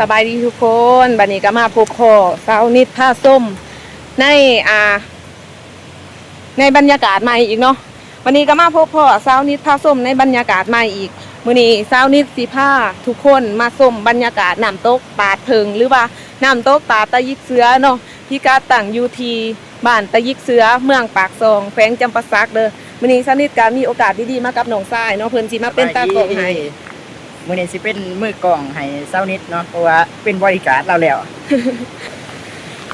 ສະບາຍດີທຸກຄົນ, ບັດນີ້ກໍມາພົບພໍ້ສາວນິດພາຊົມໃນ ອ່າ ໃນບັນຍາກາດໃໝ່ອີກເນາະ. ວັນນີ້ກໍມາພົບພໍ້ສາວນິດພາຊົມໃນບັນຍາກາດໃໝ່ອີກ. ມື້ນີ້ສາວນິດຊິພາທຸກຄົນມາຊົມບັນຍາກາດນ້ຳຕົກຕາດເຜິ້ງ ຫຼືວ່ານ້ຳຕົກຕາດຕາຢິກເສືອເນາະ, ພິກັດຕັ້ງຢູ່ທີ່ບ້ານຕາຢິກເສືອ ເມືອງປາກຊ່ອງ ແຂວງຈຳປາສັກເດີ້. ມື້ນີ້ສາວນິດກໍມີໂອກາດດີໆມາກັບນ້ອງຊາຍເນາະ, ເພິ່ນຊິມາເປັນຕາກ້ອງໃຫ້. ສະບາຍດີ. ມື້ນີ້ຊິເປັນມືກ້ອງໃຫ້ສາວນິດເນາະ ເພາະວ່າເປັນບໍລິກາດລາວແລ້ວ.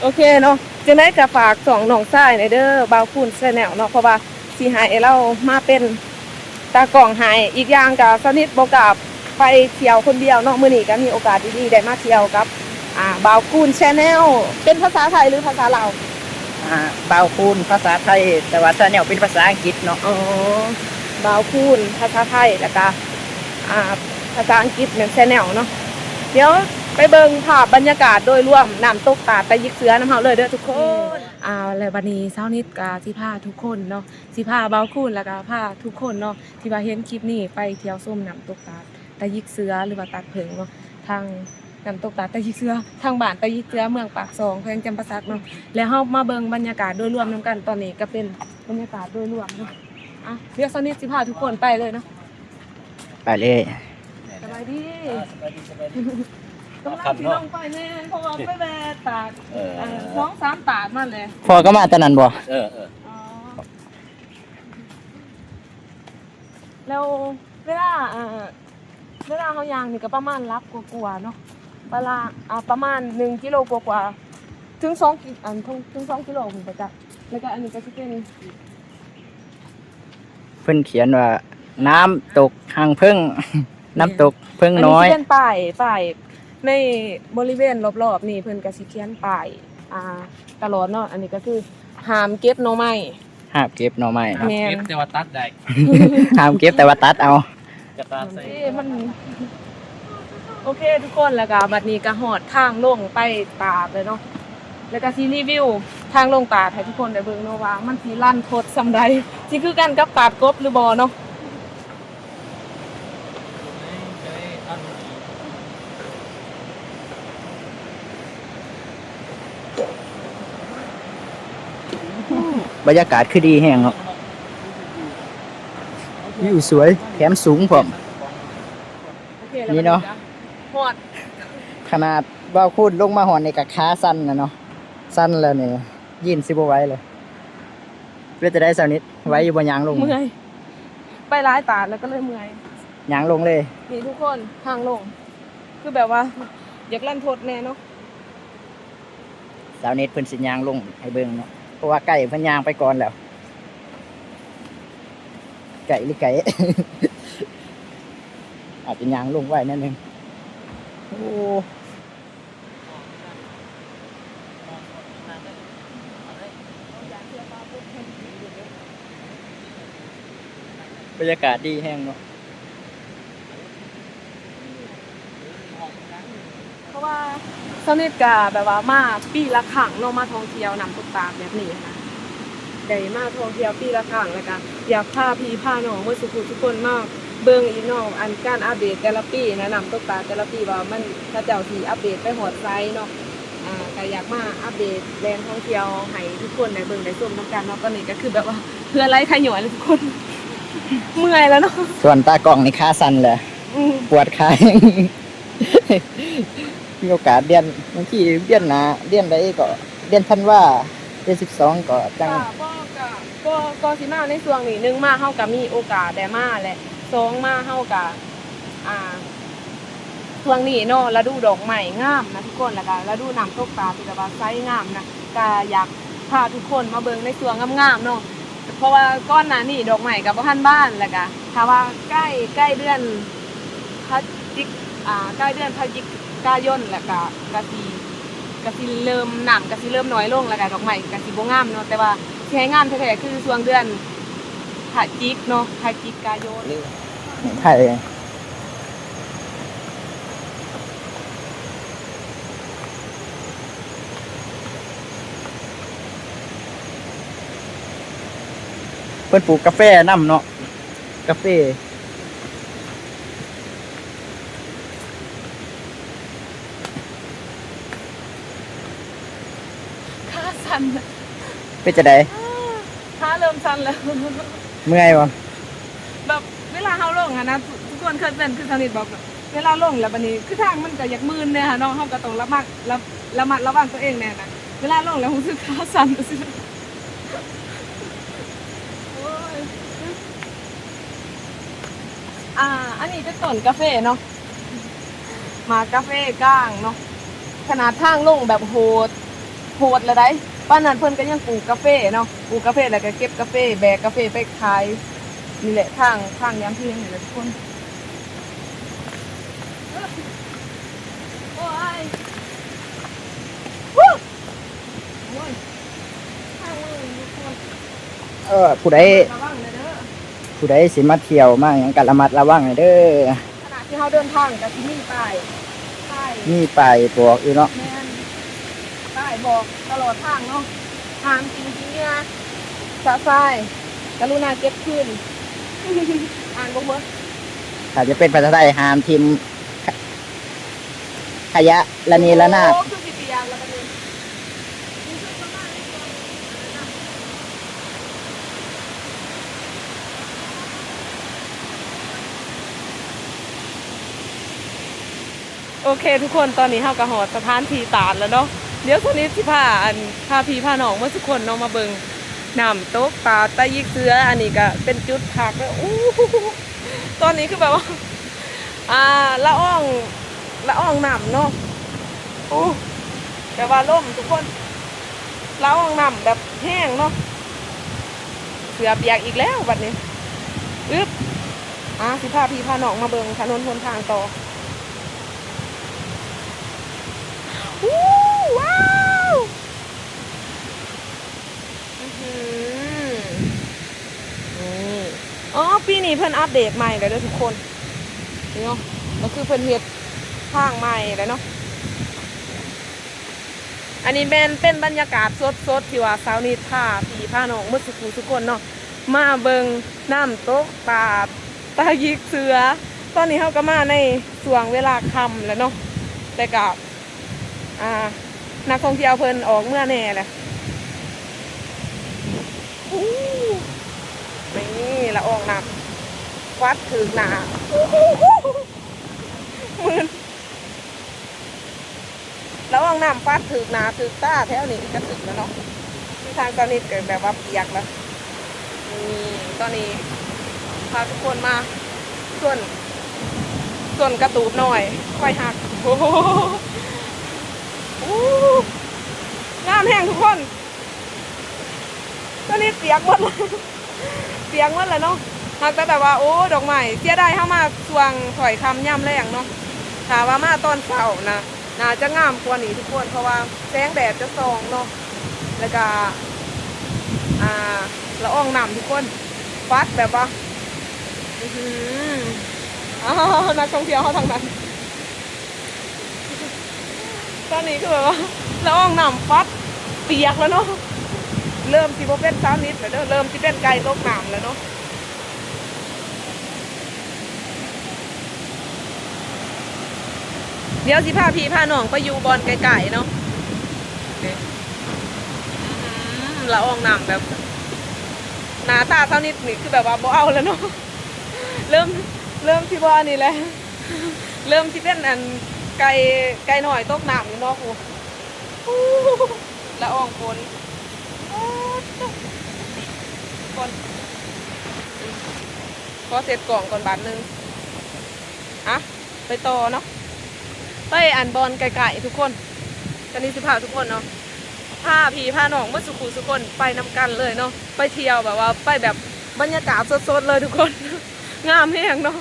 ໂອເຄເນາະ, ຈັ່ງໃດກໍຝາກຊ່ອງນ້ອງຊາຍແດ່ເດີ້ ບ່າວຄູນ Channel ເນາະ, ເພາະວ່າຊິໃຫ້ລາວມາເປັນຕາກ້ອງໃຫ້. ອີກຢ່າງກໍສາວນິດບໍ່ກ້າໄປທ່ຽວຄົນດຽວເນາະ, ມື້ນີ້ກໍມີໂອກາດດີໆໄດ້ມາທ່ຽວກັບ ອ່າ ບ່າວຄູນ Channel. ເປັນພາສາໄທ ຫຼື ພາສາລາວ? ອ່າ ບ່າວຄູນພາສາໄທ, ແຕ່ວ່າ Channel ເປັນພາສາອັງກິດເນາະ. ອໍ ບ່າວຄູນພາສາໄທ ແລ້ວກະ ອ່າ ພາສາອັງກິດແມ່ນ Channel ເນາະ. ດຽວໄປເບິ່ງພາບບັນຍາກາດໂດຍລວມນ້ຳຕົກຕາດຕາຢິກເສືອນຳເຮົາເລີຍເດີ້ທຸກຄົນ. ອືມ ອ້າວ ແລ້ວບັດນີ້ສາວນິດກະຊິພາທຸກຄົນເນາະ, ຊິພາບ່າວຄູນ ແລ້ວກະພາທຸກຄົນເນາະ ທີ່ວ່າເຫັນຄລິບນີ້ໄປທ່ຽວຊົມນ້ຳຕົກຕາດຕາຢິກເສືອ ຫຼືວ່າຕາດເຜິ້ງເນາະ, ທາງ ນ້ຳຕົກຕາດຕາຢິກເສືອ ທາງບ້ານຕາຢິກເສືອ ເມືອງປາກຊ່ອງ ແຂວງຈຳປາສັກເນາະ. ແລ້ວເຮົາມາເບິ່ງບັນຍາກາດໂດຍລວມນຳກັນ. ຕອນນີ້ກໍເປັນບັນຍາກາດໂດຍລວມເນາະ. ອ່ະ ດຽວສາວນິດຊິພາທຸກຄົນໄປເລີຍເນາະ. ໄປເລີຍ. ສະບາຍດີ. ອ່າ ສະບາຍດີ ສະບາຍດີ. ກຳລັງຊິລົງໄປແມ່ນ ເພາະວ່າໄປແວ່ຕາດ ເອີ ເອີ ສອງສາມຕາດມາແລ້ວ. ພໍ່ກໍມາຕອນນັ້ນບໍ່? ເອີ ເອີ. ອໍ ແລ້ວເວລາ ອ່າ ເວລາເຮົາຍ່າງນີ້ກໍປະມານຫຼັກກວ່າໆເນາະ, ປະລະ ອ່າ ປະມານໜຶ່ງກິໂລກວ່າໆ ເຖິງສອງກິ ອັນ ເຖິງ ເຖິງສອງກິໂລພຸ້ນບໍ່ຈັກ. ແລ້ວກໍອັນນີ້ກໍຊິເປັນ ເພິ່ນຂຽນວ່າ ນ້ຳຕົກຮັງເຜິ້ງ ແມ່ນ ນ້ຳຕົກເຜິ້ງນ້ອຍ. ອັນນີ້ຊິເປັນປ້າຍ ປ້າຍໃນບໍລິເວນລອບໆນີ້ ເພິ່ນກໍຊິຂຽນປ້າຍ ອ່າ ຕະຫຼອດເນາະ. ອັນນີ້ກໍຄືຫ້າມເກັບໜໍ່ໄມ້ ຫ້າມເກັບໜໍ່ໄມ້ເນາະ. ແມ່ນ ເກັບແຕ່ວ່າຕັດໄດ້ ຫ້າມເກັບແຕ່ວ່າຕັດເອົາ. ຈະຕັດໃສ່ ເອີ ມັນ ໂອເຄທຸກຄົນ, ແລ້ວກະບັດນີ້ກະຮອດທາງລົງໄປຕາດແລ້ວເນາະ, ແລ້ວກະຊິຣີວິວທາງລົງຕາດໃຫ້ທຸກຄົນໄດ້ເບິ່ງເນາະ ວ່າມັນຊິລັນທົດສ່ຳໃດ, ຊິຄືກັນກັບຕາດກົບຫຼືບໍ່ເນາະ. ບັນຍາກາດຄືດີແຮງເນາະ, ວິວສວຍ ແຖມສູງພ້ອມ. ໂອເຄ ນີ້ເນາະ ຮອດ ຂະໜາດບ່າວຄູນລົງມາຮອດນີ້ກະຂາສັ່ນແລ້ວເນາະ, ສັ່ນແລ້ວນີ້ ຢືນຊິບໍ່ໄຫວເລີຍ. ເປັນຈັ່ງໃດສາວນິດ ໄຫວຢູ່ບໍ່ຍ່າງລົງ? ເມື່ອຍ ໄປຫຼາຍຕາດແລ້ວກໍເລີຍເມື່ອຍ ຍ່າງລົງເລີຍ. ນີ້ທຸກຄົນ ທາງລົງ ຄືແບບວ່າຢາກລັນທົດແດ່ເນາະ. ສາວນິດເພິ່ນຊິຍ່າງລົງໃຫ້ເບິ່ງເນາະ, ເພາະວ່າໄກເພິ່ນຍ່າງໄປກ່ອນແລ້ວ. ໄກຫຼືໄກ? ອາດຈະຍ່າງລົງໄວໜ້ອຍໜຶ່ງ. ໂອ້ ບັນຍາກາດດີແຮງເນາະ. ເພາະວ່າສາວນິດກະແບບວ່າມາປີລະຄັ້ງເນາະ, ມາທ່ອງທ່ຽວນ້ຳຕົກຕາດແບບນີ້ຫັ້ນນະ, ໄດ້ມາທ່ອງທ່ຽວປີລະຄັ້ງ ແລ້ວກະຢາກພາພີ່ພານ້ອງເບິດສູ່ຜູ້ສູ່ຄົນມາເບິ່ງອີກເນາະ, ອັນການອັບເດດແຕ່ລະປີນະ, ນ້ຳຕົກຕາດແຕ່ລະປີວ່າມັນ ເຂົາເຈົ້າຊິອັບເດດໄປຮອດໃສເນາະ. ອ່າ ກະຢາກມາອັບເດດແຫຼ່ງທ່ອງທ່ຽວໃຫ້ທຸກຄົນໄດ້ເບິ່ງໄດ້ຊົມນຳກັນເນາະ. ຕອນນີ້ກະຄືແບບວ່າເຫື່ອໄຫຼໄຄຍ້ອຍແລ້ວທຸກຄົນ, ເມື່ອຍແລ້ວເນາະ. ສ່ວນຕາກ້ອງນີ້ຂາສັ່ນແຫຼະ ອືມ ປວດຂາ. ມີໂອກາດເດືອນ ບາງທີເດືອນໜ້າ ເດືອນໃດກໍ ເດືອນທັນວາ ເດືອນສິບສອງກໍຈັ່ງ ກໍ ກໍ ກໍ ກໍຊິມາໃນຊ່ວງນີ້. ໜຶ່ງມາເຮົາກໍມີໂອກາດໄດ້ມາແຫຼະ, ສອງມາເຮົາກໍ ອ່າ ຊ່ວງນີ້ເນາະ ລະດູດອກໄມ້ງາມນະທຸກຄົນ, ແລ້ວກໍລະດູນ້ຳຕົກຕາດທີ່ແບບວ່າໃສງາມນະ, ກໍຢາກພາທຸກຄົນມາເບິ່ງໃນຊ່ວງງາມໆເນາະ. ເພາະວ່າກ່ອນໜ້ານີ້ດອກໄມ້ກໍບໍ່ທັນບານ, ແລ້ວກໍຖ້າວ່າໃກ້ ໃກ້ເດືອນພະຈິກ ອ່າ ໃກ້ເດືອນພະຈິກາຍົນ ແລ້ວກໍ ກໍຊິ ກໍຊິເລີ່ມ ນ້ຳກໍຊິເລີ່ມໜ້ອຍລົງ, ແລ້ວກໍດອກໄມ້ກໍຊິບໍ່ງາມເນາະ. ແຕ່ວ່າຊິໃຫ້ງາມແທ້ໆຄືຊ່ວງເດືອນພະຈິກເນາະ, ພະຈິກາຍົນ. ໄທ ເພິ່ນປູກກາແຟນຳເນາະ, ກາເຟ. ເປັນຈັ່ງໃດ? ຂາເລີ່ມສັ່ນແລ້ວ. ເມື່ອຍບໍ່? ແບບເວລາເຮົາລົງຫັ້ນນະ ທຸກຄົນເຄີຍເປັນຄືສາວນິດບໍ່? ແບບເວລາລົງແລ້ວບັດນີ້ ຄືທາງມັນກໍຢາກມື່ນແດ່ຫັ້ນເນາະ, ເຮົາກໍຕ້ອງລະມັດ ລະ ລະມັດລະວັງຕົວເອງແດ່ນະ. ເວລາລົງແລ້ວຮູ້ສຶກຂາສັ່ນຊື່ໆ. ໂອ້ຍ. ອ່າ ອັນນີ້ເປັນຕົ້ນກາເຟເນາະ, ໝາກກາເຟກ້າງເນາະ. ຂະໜາດທາງລົງແບບໂຫດ ໂຫດແລ້ວໃດ໋ ປານນັ້ນເພິ່ນກໍຍັງປູກກາເຟເນາະ, ປູກກາເຟແລ້ວກໍເກັບກາເຟ ແບກກາເຟໄປຂາຍ. ນີ້ແຫຼະທາງ ທາງຍາມພຽງນີ້ແຫຼະທຸກຄົນ. ໂອ້ຍ ໂອ້ຍ ທາງເມືອງທຸກຄົນ. ເອີ ຜູ້ໃດ ລະວັງແດ່ເດີ ຜູ້ໃດຊິມາທ່ຽວມາຫຍັງກໍລະມັດລະວັງແດ່ເດີ. ຂະນະທີ່ເຮົາເດີນທາງກໍຊິມີປ້າຍ ປ້າຍ ມີປ້າຍບອກຢູ່ເນາະ. ແມ່ນ ປ້າຍບອກຕະຫຼອດທາງເນາະ, ຫ້າມຖິ້ມຂີ້ເຫຍື້ອຊະຊາຍ ກະລຸນາເກັບຄືນ. ອ່ານບໍ່ໝົດ. ຖ້າຈະເປັນພາສາໄທ ຫ້າມຖິ້ມ ຂະ ຂະຫຍະລະເນລະນາດ. ໂອ້ ຄືຊິປຽກລະບັດນີ້. ໂອເຄທຸກຄົນ, ຕອນນີ້ເຮົາກໍຮອດສະຖານທີ່ຕາດແລ້ວເນາະ. ດຽວສະນິດຊິພາ ອັນ ພາພີ່ພານ້ອງໝົດທຸກຄົນເນາະ ມາເບິ່ງນ້ຳຕົກຕາດຕາຢິກເສືອ. ອັນນີ້ກໍເປັນຈຸດພັກເດີ. ໂອ້ ຕອນນີ້ຄືແບບວ່າ ອ່າ ລະອອງ ລະອອງນ້ຳເນາະ. ໂອ້ ແຕ່ວ່າລົມທຸກຄົນ ລະອອງນ້ຳແບບແຮງເນາະ. ເສືອປຽກອີກແລ້ວບັດນີ້. ອຶບ ອ່າ ຊິພາພີ່ພານ້ອງມາເບິ່ງຖະໜົນຫົນທາງຕໍ່. ໂອ້ ວ້າວ ອືຫື ນີ້ ອໍ ປີນີ້ເພິ່ນອັບເດດໃໝ່ແລ້ວເດີທຸກຄົນ. ນີ້ເນາະ ກໍຄືເພິ່ນເຮັດທາງໃໝ່ແລ້ວເນາະ. ອັນນີ້ແມ່ນເປັນບັນຍາກາດສົດໆ ທີ່ວ່າສາວນິດພາພີ່ພານ້ອງໝົດສູ່ຜູ້ສູ່ຄົນເນາະ ມາເບິ່ງນ້ຳຕົກຕາດຕາຢິກເສືອ. ຕອນນີ້ເຮົາກໍມາໃນຊ່ວງເວລາຄ່ຳແລ້ວເນາະ ແຕ່ກໍ ອ່າ ນັກທ່ອງທ່ຽວເພິ່ນອອກເມືອແດ່ແຫຼະ. ອູ້ ນີ້ລະອອງນ້ຳຟັດຖືກໜ້າ ມື່ນ ລະອອງນ້ຳຟັດຖືກໜ້າຖືກຕາແຖວນີ້ກະຖືກແລ້ວເນາະ. ຄືທາງສາວນິດກໍແບບວ່າປຽກແລ້ວ. ນີ້ ຕອນນີ້ພາທຸກຄົນມາຊົນ ຊົນກະຕູບນ້ອຍ ຄອຍຮັກ. ໂອ້ໂຫ ໂອ້ ງາມແຮງທຸກຄົນ. ຕອນນີ້ປຽກໝົດແລ້ວ ປຽກໝົດແລ້ວເນາະ. ຫາກແຕ່ແບບວ່າ ໂອ້ ດອກໄມ້ ເສຍດາຍເຮົາມາຊ່ວງຖ້ອຍຄ່ຳຍາມແລງເນາະ. ຖ້າວ່າມາຕອນເຊົ້ານະ ໜ້າຈະງາມກວ່ານີ້ທຸກຄົນ ເພາະວ່າແສງແດດຈະສ່ອງເນາະ ແລ້ວກະ ອ່າ ລະອອງນ້ຳທຸກຄົນ ຟັດແບບວ່າ ອືຫື ອ້າວ ນັກທ່ອງທ່ຽວເຮົາທາງນັ້ນ ຕອນນີ້ຄືແບບວ່າລະອອງນ້ຳຟັດປຽກແລ້ວເນາະ. ເລີ່ມຊິບໍ່ເປັນສາວນິດແລ້ວເດີ ເລີ່ມຊິເປັນໄກ່ຕົກນ້ຳແລ້ວເນາະ. ດຽວຊິພາພີ່ພານ້ອງໄປຢູ່ບ່ອນໄກໆເນາະ. ອືມ ລະອອງນ້ຳແບບ ໜ້າຕາສາວນິດນີ້ຄືແບບວ່າບໍ່ເອົາແລ້ວເນາະ ເລີ່ມ ເລີ່ມຊິບໍ່ອັນນີ້ແຫຼະ ເລີ່ມຊິເປັນອັນໄກ່ ໄກ່ນ້ອຍຕົກນ້ຳຢູ່ເນາະ. ໂອ້ ລະອອງຝົນ ໂອ້ ທຸກຄົນ ຂໍເຊັດກ້ອງກ່ອນບາດໜຶ່ງ. ອ່ະ ໄປຕໍ່ເນາະ ໄປອັນບ່ອນໄກໆທຸກຄົນ. ຕອນນີ້ຊິພາທຸກຄົນເນາະ ພາພີ່ພານ້ອງໝົດສູ່ຜູ້ສູ່ຄົນໄປນຳກັນເລີຍເນາະ ໄປທ່ຽວແບບວ່າໄປແບບບັນຍາກາດສົດໆເລີຍທຸກຄົນ. ງາມແຮງເນາະ.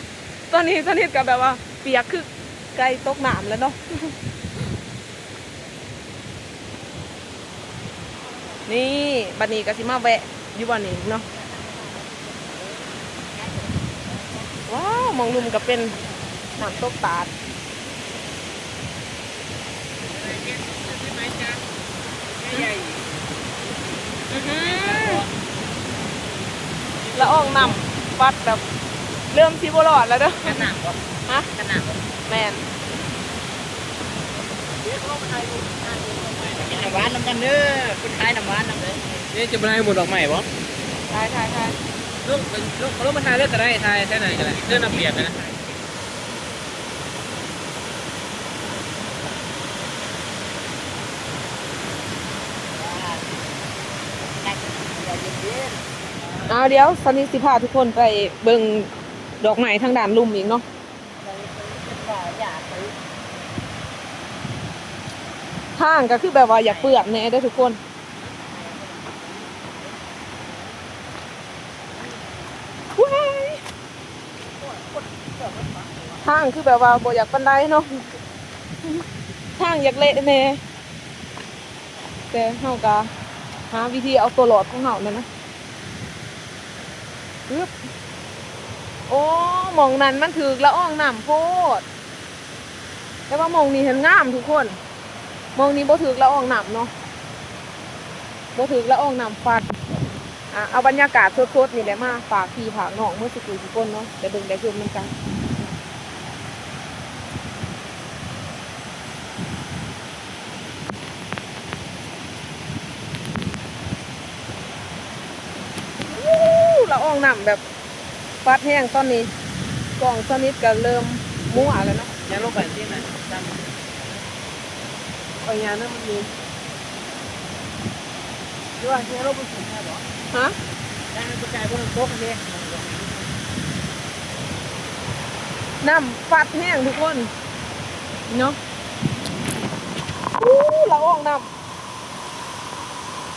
ຕອນນີ້ສາວນິດກໍແບບວ່າປຽກຄືໄກ່ຕົກນ້ຳແລ້ວເນາະ. ນີ້ ບັດນີ້ກໍຊິມາແວະຢູ່ບ່ອນນີ້ເນາະ. ວ້າວ ໝ່ອງລຸ່ມກໍເປັນນ້ຳຕົກຕາດ. ອືຫື ລະອອງນ້ຳຟັດແບບ ເລີ່ມຊິບໍ່ລອດແລ້ວເດີ. ກັນນ້ຳບໍ່? ຮະ? ກັນນ້ຳບໍ່? ແມ່ນ. ນ້ຳຫວານນຳກັນເດີ ຄົນຂາຍນ້ຳຫວານນຳເດີ. ນີ້ຈະບໍ່ໄດ້ໝົດດອກໄມ້ບໍ່? ຖ່າຍ ຖ່າຍ ຖ່າຍ ລົງ ລົງ ລົງມາຖ່າຍເລີຍກໍໄດ້ ຖ່າຍໃສ່ນັ້ນກໍໄດ້ ເດີນເອົາປຽບນະ. ເອົາ ດຽວສາວນິດຊິພາທຸກຄົນໄປເບິ່ງດອກໄມ້ທາງດ້ານລຸ່ມອີກເນາະ. ທາງກໍຄືແບບວ່າຢາກເປື້ອນແດ່ເດີທຸກຄົນ. ວ້າຍ ທາງຄືແບບວ່າບໍ່ຢາກປານໃດເນາະ ທາງຢາກເລະແດ່. ແຕ່ເຮົາກະຫາວິທີເອົາຕົວລອດຂອງເຮົານັ້ນນະ. ອຶບ ໂອ້ ໝ່ອງນັ້ນມັນຖືກລະອອງນ້ຳໂພດ ແຕ່ວ່າໝ່ອງນີ້ຫັ້ນງາມທຸກຄົນ. ໝ່ອງນີ້ບໍ່ຖືກລະອອງນ້ຳເນາະ ບໍ່ຖືກລະອອງນ້ຳພັດ. ອ່າ ເອົາບັນຍາກາດສົດໆນີ້ແຫຼະມາຝາກພີ່ຝາກນ້ອງເໝິດສູ່ຜູ້ສູ່ຄົນເນາະ ໄດ້ເບິ່ງໄດ້ຊົມນຳກັນ. ອູ້ ລະອອງນ້ຳແບບ ພັດແຮງຕອນນີ້ ກ້ອງສາວນິດກໍເລີ່ມມົວແລ້ວເນາະ. ຍ່າງລົງໄປຊີ້ນະ ຕາມ ເອົາຍ່າງນຳມັນມີ ຫຼືວ່າຍ່າງລົງໄປສູງແທ້ບໍ? ຮະ? ຍ່າງໄປໄກບໍ່? ນ້ຳຕົກເດ້ ນ້ຳພັດແຮງທຸກຄົນເນາະ. ອູ້ ລະອອງນ້ຳ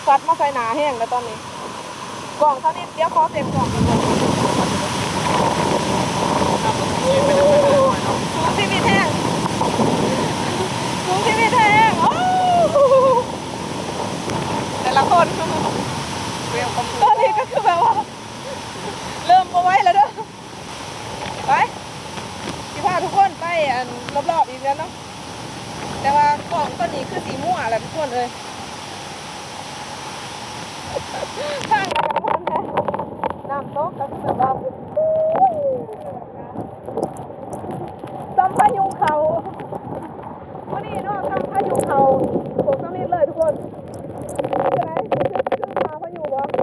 ພັດມາໃສ່ໜ້າແຮງແລ້ວຕອນນີ້. ກ້ອງສາວນິດ ດຽວຂໍເຊັກກ້ອງກ່ອນ. ໂອ້ ສູ້ຊີວິດແຮງ ສູ້ຊີວິດແຮງ. ໂອ້ ແຕ່ລະຄົນ ຕອນນີ້ກໍຄືແບບວ່າ ເລີ່ມບໍ່ໄຫວແລ້ວເດີ. ໄປ ຊິພາທຸກຄົນໄປ ອັນ ລອບໆອີກແລ້ວເນາະ ແຕ່ວ່າກ້ອງຕອນນີ້ຄືຊິມົວແລ້ວທຸກຄົນເອີຍ. ທາງກໍບໍ່ທັນໄດ້ ນ້ຳຕົກກໍຄືແບບວ່າ ສ່ຳພາຍຸເຂົ້າ ມື້ນີ້ເນາະ ສ່ຳພາຍຸເຂົ້າພວກສາວນິດເລີຍທຸກຄົນ. ເປັນຈັ່ງໃດ ຄື ຄືພາຍຸບໍ່? ແ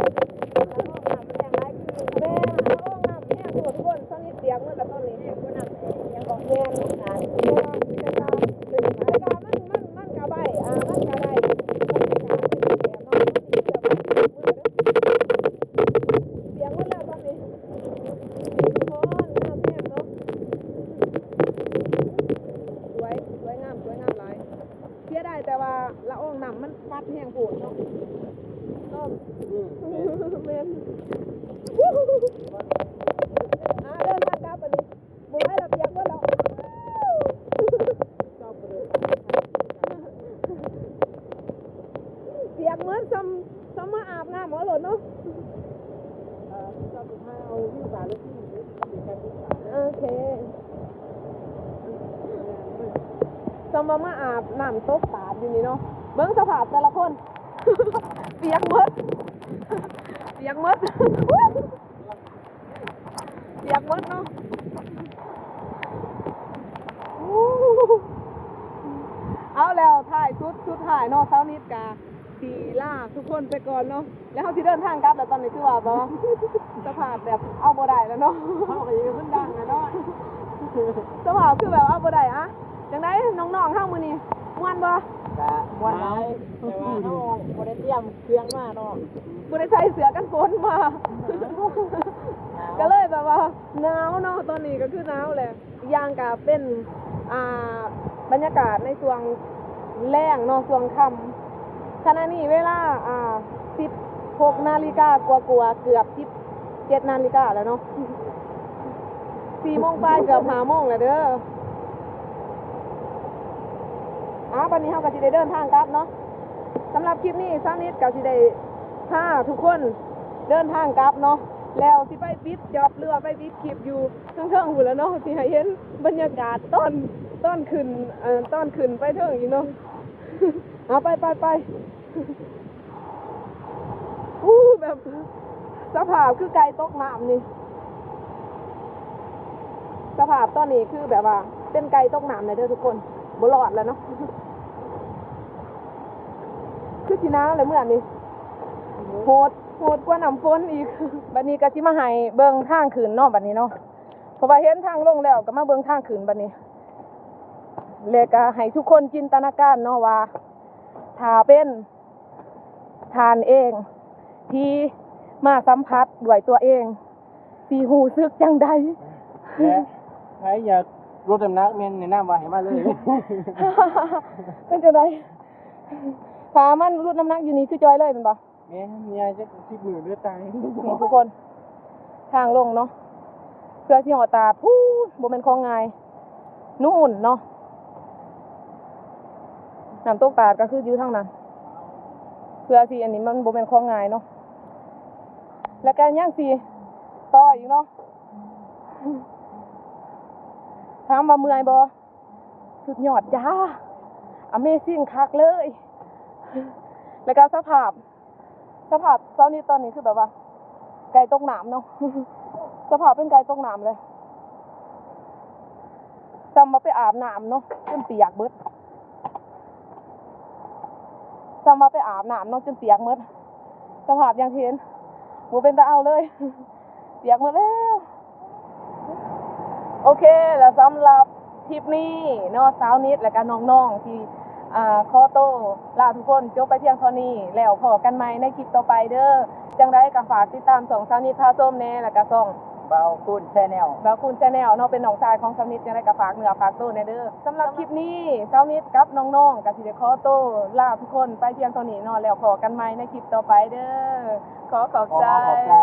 ມ່ນ ລະອອງນ້ຳແຮງໂພດທຸກຄົນ ສາວນິດປຽກໝົດລະຕອນນີ້. ແມ່ນ ແຕ່ວ່າ ແຕ່ວ່າ ແຕ່ວ່າມັນ ມັນ ມັນກະໄດ້ ອ່າ ມັນກະໄດ້ ມັນກະໄດ້ ປຽກໝົດແລ້ວຕອນນີ້. ທຸກຄົນ ງາມແຮງເນາະ ສວຍ ສວຍງາມ ສວຍງາມຫຼາຍ. ເສຍດາຍແຕ່ວ່າລະອອງນ້ຳມັນພັດແຮງໂພດເນາະ. ອືມ ແມ່ນ ແມ່ນ. ອ່າ ເດີນທາງກັບບັດນີ້ ບໍ່ໄຫວລະ ປຽກໝົດແລ້ວ ປຽກໝົດ ສ່ຳ ສ່ຳມາອາບນ້ຳເອົາໂລດເນາະ. ເອີ ເຈົ້າສຸດທ້າຍເອົາວິວສາລົງທີ່ນີ້ເດ້ ເປັນການສຶກສາ. ໂອເຄ ສ່ຳວ່າມາອາບນ້ຳຕົກຕາດຢູ່ນີ້ເນາະ. ເບິ່ງສະພາບແຕ່ລະຄົນ ປຽກໝົດ ປຽກໝົດ ປຽກໝົດເນາະ. ເອົາແລ້ວ ທ້າຍສຸດ ສຸດທ້າຍເນາະ ສາວນິດກະ ຊິລາທຸກຄົນໄປກ່ອນເນາະ ແລ້ວເຮົາຊິເດີນທາງກັບແລ້ວຕອນນີ້ ຄືວ່າແບບວ່າສະພາບແບບເອົາບໍ່ໄດ້ແລ້ວເນາະ. ເຮົາກໍຍັງເປັນຄົນດັງນະເນາະ ສະພາບຄືແບບເອົາບໍ່ໄດ້. ອະ ຈັ່ງໃດນ້ອງໆເຮົາມື້ນີ້ ມ່ວນບໍ່? ກະມ່ວນຫຼາຍ ແຕ່ວ່າເຮົາບໍ່ໄດ້ຕຽມເຄື່ອງມາເນາະ ບໍ່ໄດ້ໃສ່ເສື້ອກັນຝົນມາ ໜາວ ກໍເລີຍແບບວ່າໜາວເນາະ ຕອນນີ້ກໍຄືໜາວແຫຼະ. ອີກຢ່າງກະເປັນ ອ່າ ບັນຍາກາດໃນຊ່ວງແລງເນາະ ຊ່ວງຄ່ຳ. ຂະນະນີ້ເວລາ ອ່າ ສິບຫົກນາລິກາກວ່າໆ ເກືອບສິບເຈັດນາລິກາແລ້ວເນາະ ສີ່ໂມງປາຍ ເກືອບຫ້າໂມງແລ້ວເດີ. ອ່າ ບັດນີ້ເຮົາກໍຊິໄດ້ເດີນທາງກັບເນາະ. ສຳລັບຄລິບນີ້ ສາວນິດກໍຊິໄດ້ພາທຸກຄົນເດີນທາງກັບເນາະ ແລ້ວຊິໄປປິດຈັອບ ຫຼືວ່າໄປປິດຄລິບຢູ່ ເທິງໆພຸ້ນລະເນາະ ຊິໃຫ້ເຫັນບັນຍາກາດຕອນ ຕອນຂຶ້ນ ເອີ ຕອນຂຶ້ນໄປເທິງອີກເນາະ. ເອົາ ໄປ ໄປ ໄປ. ອູ້ ແບບສະພາບຄືໄກ່ຕົກນ້ຳນີ້ ສະພາບຕອນນີ້ຄືແບບວ່າເປັນໄກ່ຕົກນ້ຳແລ້ວເດີທຸກຄົນ ບໍ່ລອດແລ້ວເນາະ. ຄືຊິໜາວແຫຼະເມື່ອນີ້ ໂຫດ ໂຫດກວ່ານ້ຳຝົນອີກ. ບັດນີ້ກໍຊິມາໃຫ້ເບິ່ງທາງຂຶ້ນເນາະ ບັດນີ້ເນາະ ເພາະວ່າເຫັນທາງລົງແລ້ວ ກໍມາເບິ່ງທາງຂຶ້ນບັດນີ້ ແລະກໍໃຫ້ທຸກຄົນຈິນຕະນາການເນາະວ່າ ຖ້າເປັນທ່ານເອງທີ່ມາສຳຜັດດ້ວຍຕົວເອງ ຊິຮູ້ສຶກຈັ່ງໃດ? ແລະໃຜຢາກລົດນ້ຳໜັກແມ່ນແນະນຳວ່າໃຫ້ມາເລີຍ. ເປັນຈັ່ງໃດ? ຖ້າມາລົດນ້ຳໜັກຢູ່ນີ້ຄືຈ່ອຍເລີຍແມ່ນບໍ່? ແມ່ນ ຍ່າງຈັກສິບມື້ເຫຼືອຕາຍ. ນີ້ທຸກຄົນ ທາງລົງເນາະ ເພື່ອຊິຮອດຕາດ ພູ້ນ ບໍ່ແມ່ນຂອງງ່າຍ ນູ້ນເນາະ. ນ້ຳຕົກຕາດກໍຄືຢູ່ທາງນັ້ນ ເພື່ອຊິ ອັນນີ້ມັນບໍ່ແມ່ນຂອງງ່າຍເນາະ ແລ້ວກໍຍັງຊິຕໍ່ອີກເນາະ. ຖາມວ່າເມື່ອຍບໍ່? ສຸດຍອດຈ້າ Amazing ຄັກເລີຍ. ແລ້ວກໍສະພາບ ສະພາບເຊົ້ານີ້ຕອນນີ້ຄືແບບວ່າໄກ່ຕົກນ້ຳເນາະ ສະພາບເປັນໄກ່ຕົກນ້ຳເລີຍ ສ່ຳວ່າໄປອາບນ້ຳເນາະ ຈົນປຽກເບິດ ສ່ຳວ່າໄປອາບນ້ຳເນາະ ຈົນປຽກໝົດ ສະພາບຢ່າງທີ່ເຫັນ ບໍ່ເປັນຕາເອົາເລີຍ ປຽກໝົດແລ້ວ. ໂອເຄ ແລ້ວສຳລັບຄລິບນີ້ເນາະ ສາວນິດ ແລະກະນ້ອງໆ ທີ່ ອ່າ ຂໍໂຕລາທຸກຄົນຈົບໄປພຽງເທົ່ານີ້ ແລ້ວພໍ້ກັນໃໝ່ໃນຄລິບຕໍ່ໄປເດີ້. ຈັ່ງໃດກໍຝາກຕິດຕາມຊ່ອງສາວນິດພາຊົມແດ່ ແລະກະຊ່ອງບ່າວຄູນ Channel ບ່າວຄູນ Channel ເນາະ ເປັນນ້ອງຊາຍຂອງສາວນິດ ຈັ່ງໃດກໍຝາກເນື້ອຝາກໂຕແດ່ເດີ້. ສຳລັບຄລິບນີ້ ສາວນິດກັບນ້ອງໆ ກໍຊິໄດ້ຂໍໂຕລາທຸກຄົນໄປພຽງເທົ່ານີ້ເນາະ ແລ້ວພໍ້ກັນໃໝ່ໃນຄລິບຕໍ່ໄປເດີ້. ຂໍຂອບໃຈ ຂໍຂອບໃຈ.